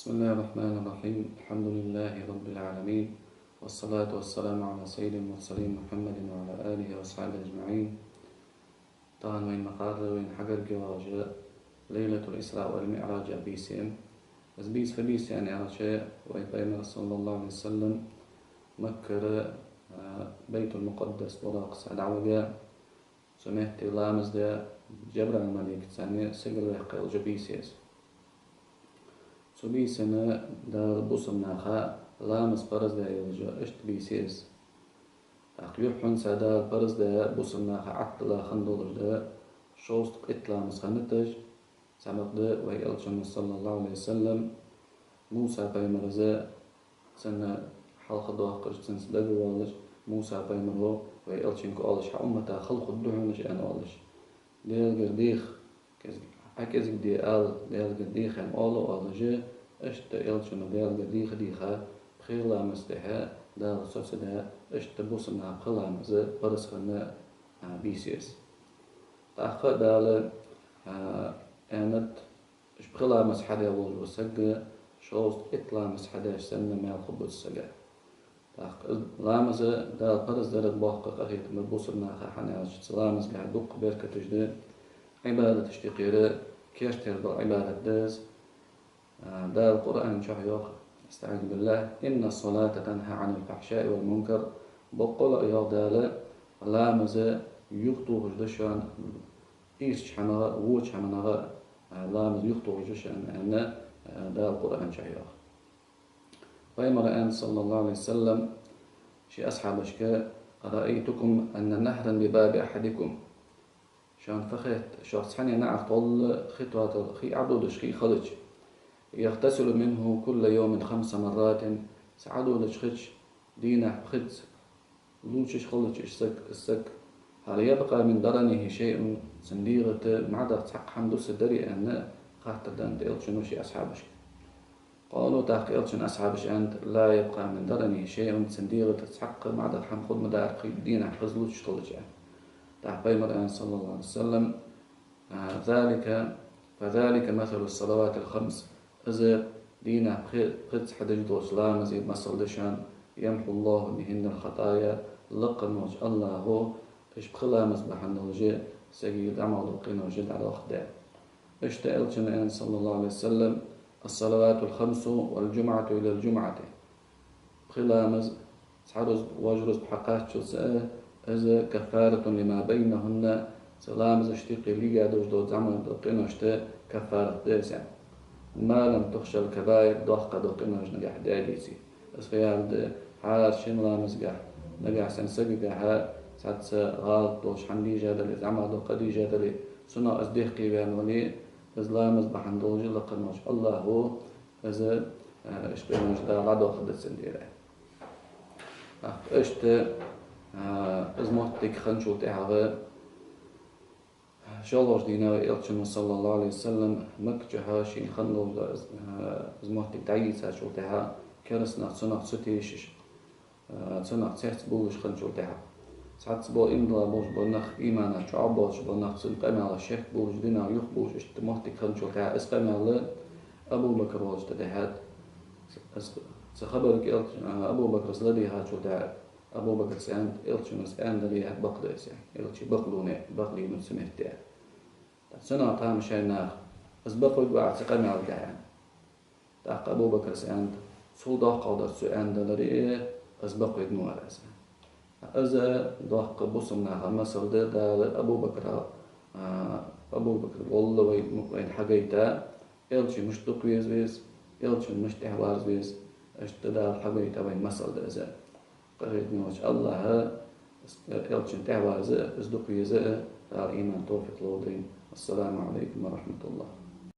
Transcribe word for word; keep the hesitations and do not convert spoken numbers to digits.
بسم الله الرحمن الرحيم. الحمد لله رب العالمين. والصلاة والسلام على سيد المرسلين محمد وعلى آله وأصحابه أجمعين. Тахан вайна ма харра, вайна хьагарга йоагӀаш я Лайлатуль-Исраъ валь-МиӀраж бийса я. Из бийса фу бийса я аьлча, вай Пайхамар, саллаллахӀу Ӏалайхи ва саллам, Маккара, а, Байтуль-Мукъаддас валлахӀ саг дӀавига, цу метте ламаз де Джабраил малайкаца сигала ваьккха йолаш я бийса я из. Цу бийсан Дала бусалба наха ламаз парз даь йолаш я, иштта бийса я из. ТӀаккха юххьанца Дала парз даь бусалба наха Ӏаттала хинна долаш да шовзткъа итт ламаз хиннад уж. Цхьабакъда вай Элчано, саллаллахӀу Ӏалайхи ва саллам, Муса пайхамара цунна хьалха доаккхаш, цунца дагавоалаш, Муса пайхамара вай Элчанга оалаш: «Хьа уммата хала хургда хьона уж», — аьнна оалаш. Даьлагара деха, кӀезиг-, хьа кӀезига де ала, Даьлагара деха аьнна оала оалаш, иштта Элчано Даьлагара деха-деха пхи ламаз тӀехьа Дала соцадаь, иштта бусалба наха пхи ламаз парз хинна, а, бийса я из. ТӀаккха Дала, а, аьннад, уж пхи ламаз хьадаь волаш вола саг шовзткъа итт ламаз хьадеш санна маьл хургбац сага. ТӀаккха из ламаз Дала парз дарах боккха къахетам ба бусалба наха, хӀана аьлча цу ламазагахь дукха беркаташ да, Ӏибадаташта юкъера кертера дола Ӏибадат да из. А, Дала Къуръан чу йоах: أستعيذ بالله: «إن الصلاة تنهى عن الفحشاء والمنكر». Боккъала а йоах Дала, ламаз юхатохаш да шоана, ийрча хӀамах а, воча хӀамах а, а, ламаз юхатохаш да шоана, аьнна, а, Дала Къуръан чу йоах. Пайхамара аьннад, саллаллахӀу Ӏалайхи ва саллам, ший асхьабашка: «أرأيتكم أن نهرا بباب أحدكم». Шоана фу хет, шух цхьанне наӀарга гӀолла хи тоатал, хий Ӏододаш хий хилча, «يغتسل منه كل يوم خمس مرات», цу Ӏододача хича дийнахьа пхезза лувчаш хилча из саг, из саг, «هل يبقى من درنه شيء», цун дегӀа тӀа мӀаьдах цхьаккха хӀама дусаргдарий аьнна, хаттар даьд Элчано ший асхьабашка. قالوا, тӀаккха Элчан асхьабаша аьннад: «لا يبقى من درنه شيء», цун дегӀа тӀа цхьаккха мӀаьдах хӀама хургма дар, хий дийнахьа пхезза лувчаш хилча. ТӀаккха Пайхамара аьннад, саллаллахӀу Ӏалайхи ва саллам, а, «ذلك، فذلك مثل الصلوات الخمس». Из дийнахьа пхи-, пхезза хьадеш долча ламазий масал да шоана, «يمحو الله بهن الخطايا», лакха волча АллахӀа уж пхи ламаз бахьан долаш сага дӀамала дола къинош дӀадоаккхаргда. Иштта Элчано аьннад, саллаллахӀу Ӏалайхи ва саллам: «الصلوات الخمس والجمعة إلى الجمعة». Пхи ламаз, цхьа рузба вож рузба хьакхаччалца а, из «كفارة لما بينهن», цу ламазашта юкъе лийга долаш дола зӀамагӀа дола къиношта каффарат да из. «ما لم تخش الكبائر», доккха дола къинош нагахь даьлийце. Из фу яхилга да, хӀара шин ламазагахь, нагахь санна сагагахьа цхьацца гӀалат долаш хӀама дийжа дале, зӀамагӀа дола къа дийжа дале, цунах из дехке ваьнна вале, из ламаз бахьан долаш лакха волча АллахӀа из, а, уж къинош Дала дӀадоаккхаргда цун дера. ТӀаккха иштта, а, из моттиг хинначул тӀехьагӀа, шоллагӀча дийнахьа Элчано, саллаллахӀу Ӏалайхи ва саллам, Макка чухьа шийна хинна долаш дола из, а, из моттиг дӀайийцачул тӀехьагӀа, кераста нах цунах ца тешаш, а, цунах цецбувлаш хинначул тӀехьагӀа, цхьацца бола иман дилла болаш бола нах, имана чӀоагӀа болаш бола нах, цун къамаьлах шек бувлаш, динах юхабувлаш, иштта моттиг хинначул тӀехьагӀа, из къамаьл Абу Бакр волча тӀа дехьад. Из, цу хабарга Элч-, а, Абу Бакра ладийгӀачул тӀехьагӀа, Абу Бакра аьннад: «Элчано из аьннадале, бакъда из», — аьнна. Элча бакълувнав, бакълийнав цу метте. ТӀаккха цунах тамашийна нах: «Из бакъвергва Ӏа цу къамаьлагахьа?» ТӀаккха Абу Бакра аьннад: «Цул доккхагӀдар цо аьннадаларе, из бакъвергва из». Из доккха бусалба наха масал да Дала Абу Бакра, а, Абу Бакр волла вай, вайна хьагайта, Элча мишта дукха веза веза, Элчанна мишта тӀехьаварза веза, иштта Дала хьагайта вайна масал да из. Къахетаме волча АллахӀа Элчанна тӀехьаварза, из дукха веза, Дала иман, товфикъ лолда вайна. السلام عليكم ورحمة الله.